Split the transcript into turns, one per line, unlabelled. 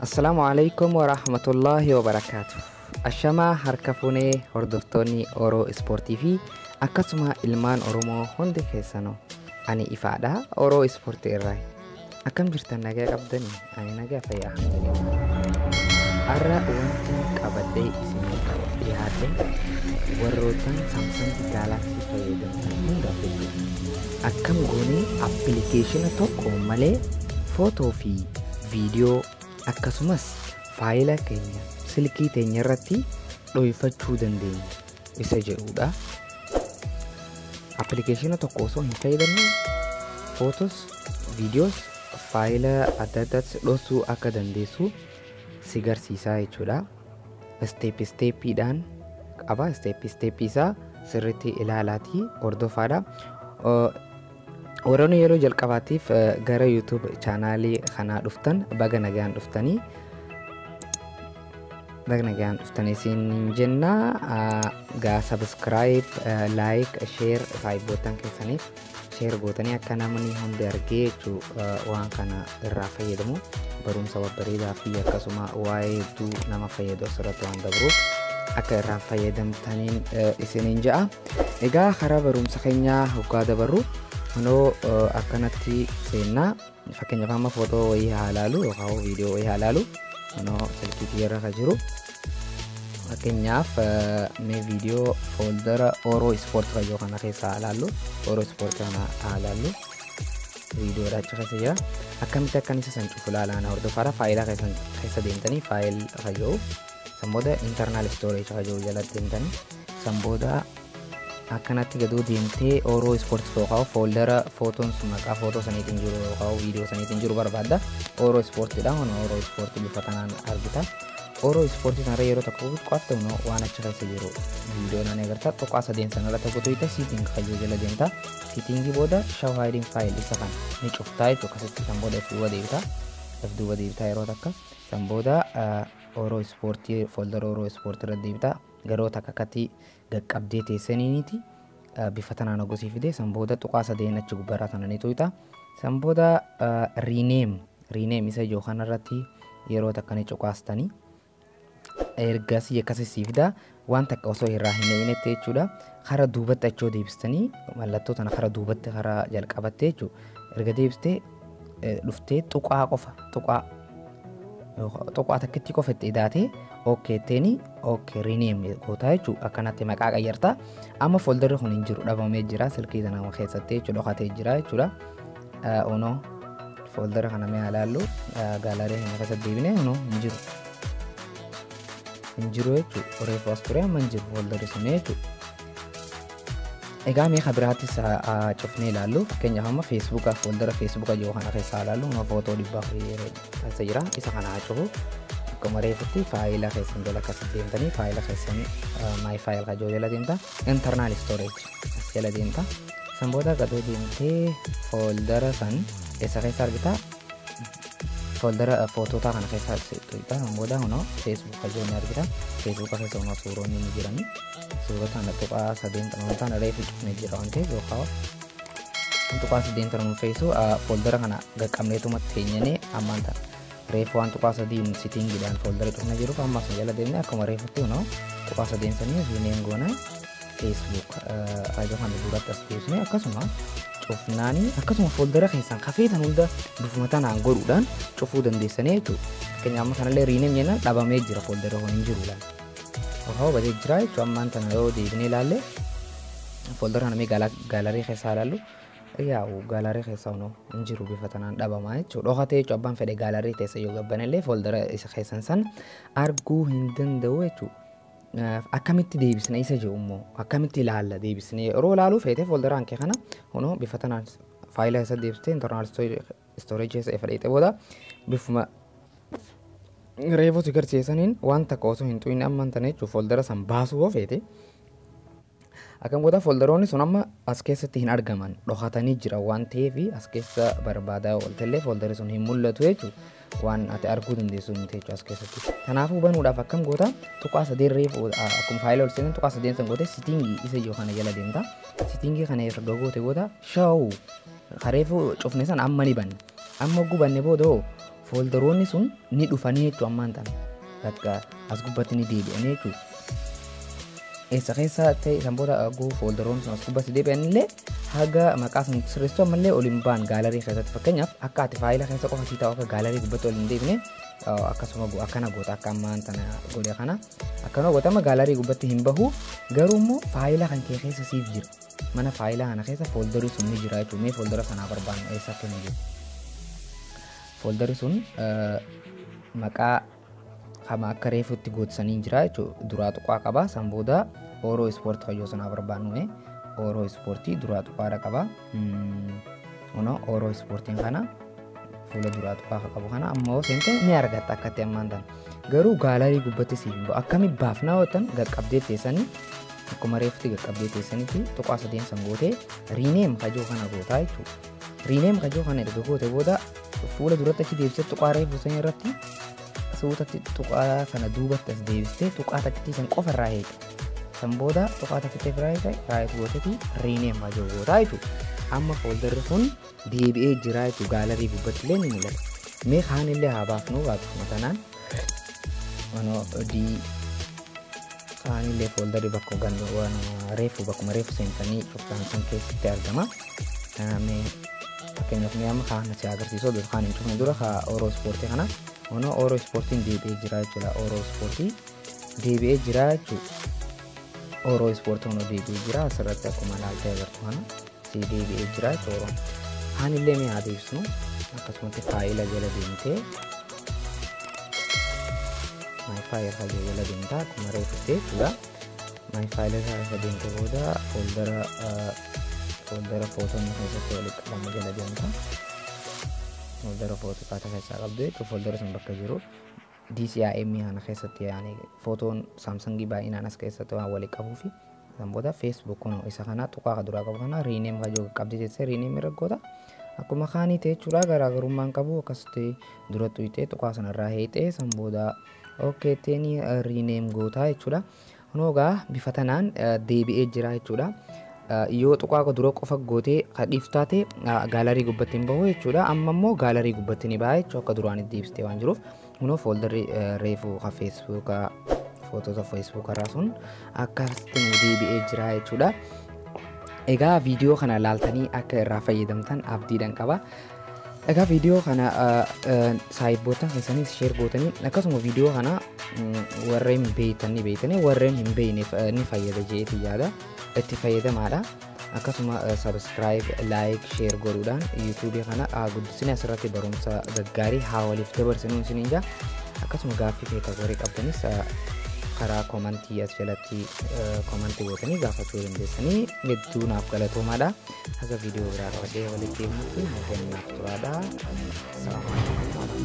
Assalaamu alaikum warahmatullaahi wabarakaatu. Ashamaa harka fuunee hordoftoonni Oroo Ispoortii fi akkasuma ilmaan Oromoo hundi keessanuu, ani ifaadha Oroo Ispoortii irraa. Akkam jirtan, nagaa qabdanii? Ani nagaa fayyaa, alhamdulillah. Har'a wanti qabadhee isinii dhiyaadhe warroottan Samsung Galaxy fayyadamtan hundaaf jechuudha. Akkam goonee appilikeeshina tokko malee footoo fi viidiyoo akkasumas faayila keenya silkii teenya irratti dhoyfachuu dandeenya isa jedhudha. Appilikeeshina tokko osoo hin fayyadamne footos, viidiyoos, faayila adda addaas dhoksuu akka dandeessu si garsiisaa jechuudha. Step stepiidhaan qaba. Step stepii isaa sirriitti ilaalaatii hordofaadha. Warroonni yeroo jalqabaatiif gara YouTube channelii kanaa dhuftan, baga nagaan dhuftanii. Baga nagaan dhuftanii isin jenna. Gaa subscribe, like, share saayibootan keessaniif share gootanii akka namni hundi argee jechuu waan kana irraa fayyadamu, barumsa babbareedaa fi akkasuma waa'ee hedduu nama fayyadu asirratti waan dabruuf akka irraa fayyadamtaniin isiniin ja'a. Egaa karaa barumsa keenyaa hoggaa dabarru, kunoo akkanatti seennaa. Fakkeenyaaf amma footoo wayii haa ilaalu yookaan viidiyoo wayii haa ilaalu. Kunoo silkii kiyyarra kan jiru, fakkeenyaaf mee viidiyoo fooldara Oroo Ispoortii fayyoo kana keessa haa ilaallu. Oroo Ispoortii kana haa ilaallu. Viidiyoodha achi keessa jira. Akkamitti akkan isa san cufu ilaalaan hordofaadha. Faayilaa keessa deemtanii file fayyoo, san booda internal storage fayyoo jala deemtanii, san booda akkanatti gadoo deemtee Oroo Ispoortii yookaan fooldara footoon sun maqaa footoo saniitiin jiru yookaan viidiyoo saniitiin jiru barbaadda. Oroo Ispoortiidha. Kun Oroo Ispoortii bifa kanaan argita. Oroo Ispoortii kanarra yeroo tokko qo'atte, waan achi keessa jiru viidiyoo naan agarta. Tuqaa sadeen sanarra tokko tuyita, setting kayyoo jala deemta. Settingii booda show hidden file isa kana ni cuftaa jechuudha. Akkasitti san booda F duuba deebita. F duuba deebita yeroo takka. San booda Oroo Ispoortii, fooldara Oroo Ispoortii irra deebita. Yeroo takka akkatti qaqqabdee teessaniiniti bifa tanaan hogosii fide. San booda tuqaa sadeen achi gubbaarraa tana ni tuyita. San booda rename isa ijoo kanarratti yeroo takka ni cuqaastanii. Ergasii akkasii sii fida, waan takka osoo irraa hin eegnetti jechuudha. Kara duubatti achoo deebistanii mallattoo tana kara duubatti kara jalqabatte jechuudha. Erga deebistee dhuftee tuqaa qofa tuqaa takkitti qofa itti idaatee okay jetteeni, okay rename gootaa jechuudha. Akkanatti maqaa qayyarta. Amma fooldarri kun hin jiru, dhabamee jira silkii tana keessatti jechuudha, dhokatee jira jechuudha. Onoo fooldara kana mee ilaallu, gallery kana keessatti deebinee, onoo hin jiru. Hin jiru jechuudha. Reefu as ture, amma hin jiru fooldarri sun jechuudha. Egaa mee biraattis cufnee ilaallu. Fakkeenyaaf amma Feesbuuka, fooldara Feesbuuka jiru kana keessaa ilaallu. Footoo 400 keessa jira. Isa kana haa cufu. Akkuma reefutti faayila keessan jala akkasitti deemtanii, faayila keessan my file kajoo jala deemta, internal storage as jala deemta. San booda gadoo deemtee fooldara san eessa keessa argita? Fooldara footootaa kana keessa tuqxa. San booda kunoo Feesbuuka kajoo ni argita. Feesbuuka keessa kunoo suuronni ni jirani. Suurota kana tuqaa sadeen tana reefu cufnee jira waan ta'eef, yookaan tuqaa sadeen tana nu feesu fooldara kana qaqqabneetuma teenyanii ammaan tana reefu waan tuqaa sadiin settingiidhaan fooldara cufnee jiruuf, amma sun jala deemnee akkuma reefutti kunoo tuqaa sadeen sanii rename goona. Facebook raajoo kana duratti as deebisnee akkasuma cufnaanii, akkasuma fooldara keessan kafeetan hunda bifuma tanaan godhuudhaan cufuu dandeessanii jechuudha. Fakkeenyaaf amma kanallee rename jennaan dhabamee jira, fooldara kun hin jiru laala. Ohaa, badee jira jechuudha. Ammaan tana yoo deebinee ilaalle, fooldara kana mee gallery keessaa ilaallu, yaa'u gallery keessaa kunoo hin jiru, bifa tanaan dhabamaa jechuudha. Dhokatee jechuudha. Abbaan fedhe gallery keessa yoo gabbanellee fooldara isa keessan san arguu hin danda'u jechuudha. Akkamitti deebisna isa jedhu immoo, akkamitti ilaalla deebisnee yeroo ilaaluu feete, fooldara hankee kana kunoo bifa tanaan faayila isa deebistee internal storage keessa ifa dheexee booda bifuma reefu si garsiisaniin waan takka osoo hin xuqin ammaan tana jechuun fooldara san baasuu yoo feete akkam goota? Fooldaroonni sun amma as keessatti hin argaman, dhokatanii jira waan ta'eef, as keessa barbaadaa ooltellee fooldarri sun hin mul'atu jechuudha. Waan ati arguu dandeessu miti jechuudha as keessatti. Kanaafuu banuudhaaf akkam goota? Tuqaa sadeen reefu akkuma faayila ol seenan tuqaa sadeen san goote, settingii isa ijoo kana jala deemta. Settingii kana erga goote booda show reefu cufne san amma ni banna. Amma gubanne booda hoo Folderoonni sun ni dhufanii jechuudha ammaan tana. Bakka as gubbatti ni deebi'anii jechuudha. Eessa keessa ta'e san booda guu folderoonni sun as gubbatti deebi'an illee haga maqaa sun sirreessu ammallee ol hin ba'an gallery keessatti. Fakkeenyaaf, akka ati faayila keessa qofa sii ta'u akka gallery gubbatti ol hin deebine akkasuma akkana goota. Akka ammaan tana godhe kana akkana goota. Amma gallery gubbatti hin bahu, garuu immoo faayila kan kee keessa siif jira. Mana faayilaa kana keessa folderri sun ni jira jechuudha. Mee foldera sanaa barbaannu, eessa akka inni jiru. Folderri sun maqaa kama akka reefutti gootisanii jira jechuudha. Duraa tuqaa qaba. San booda Ooroo Ispoortii kayyoo sanaa barbaannu, Ooroo Ispoortii duraa tuqaadha qaba. Kunoo Ooroo Ispoortiin kana fuula duraa tuqaa qabu kana ammoo seente ni argatta akkatti ammaan tan. Garuu gallery gubbatti siif hin ba'u. Akkami baafnaa yoo qaqqabdee teessanii, akkuma reefutti qaqqabdee teessanitti tuqaa sadeen san gootee rename kajoo kana gootaa jechuudha. Rename kajoo kana erga goote booda fuula duratti achi deebisee tuqaa reefu san irratti suutatti tuqaa sana duubatti as deebistee tuqaa takkittii san qofa irraa heeta. San booda tuqaa takkittii irraa heeta, right gooteeti rename kajoo gootaa jechuudha. Amma folderri kun deebi'ee jira jechuudha, gallery gubbatti illee ni mul'ata. Mee kaan illee haa baafnu baatuma tanaan. Manoo dii kaan illee folderri bakka waan reefu bakkuma reefu seentanii cuftan san keessatti argama. Mee fakkeenyaaf mee amma kaan si agarsiisu osoo kaan hin cufne dura kaa Ooroo Ispoortii kana. Manoo Ooroo Ispoortiin deebi'ee jira jechuudha. Ooroo Ispoortii deebi'ee jira jechuudha. Ooroo Ispoortii kunoo deebi'ee jira asirratti, akkuma ilaaltee agartu kana si deebi'ee jira jechuudha. Kaan illee mee haa deebisnu. Akkasumatti faayila jala deemtee my file file jala deemtaa akkuma reefutti jechuudha. My file irra deemte booda foldera footoon keessatti walitti qabamu jala deemta. Foldera footoo kaata keessaa qabdu jechuudha. Foldera sun bakka jiru DCIM kana keessatti, yaani footoon Samsungii baay'inaan as keessatti waan walitti qabuufi. San booda Facebook kun isa kana tuqaa duraa qabu kana rename kajoo qabdi jettee rename irra goota. Akkuma kaanii ta'e jechuudha, garaagarummaan qabu. Akkasitti dura tuqxee tuqaa sanarraa heexee san booda okay teeni rename gootaa jechuudha. Kunoo egaa bifa tanaan deebi'ee jira jechuudha. Yoo tuqaa dura qofa gootee kadhiif taate gallery gubbatti hin bahu jechuudha. Amma immoo gallery gubbatti ni baha jechuudha, akka duraan itti deebistee waan jiruuf. Kunoo folderri reefu ka Facebookaa footota Facebook irraa sun akkasitti nu deebi'ee jira jechuudha. Egaa viidiyoo kana laaltanii akka irraa fayyadamtan abdiidhaan qaba. Egaa viidiyoo kana saayibboota keessaniif share gootanii, akkasuma viidiyoo kana warreen beektan ni beektanii, warreen hin beekneef ni fayyada jedheeti yaada, itti fayyadamaadha. Akkasuma subscribe, like, share godhuudhaan YouTubeii kana guddisanii asirratti barumsa gaggaarii haa waliif dabarsinu isiniin jaa. Akkasuma gaaffii feetaa warri qabdanis karaa commentii as jalatti commentii gootanii gaafachuu dandeessanii. Hedduu naaf galatoomaadha. Haga viidiyoo biraa qabadhee walitti deemuutti nagaan naaf turaadha. Salaamu alaikum.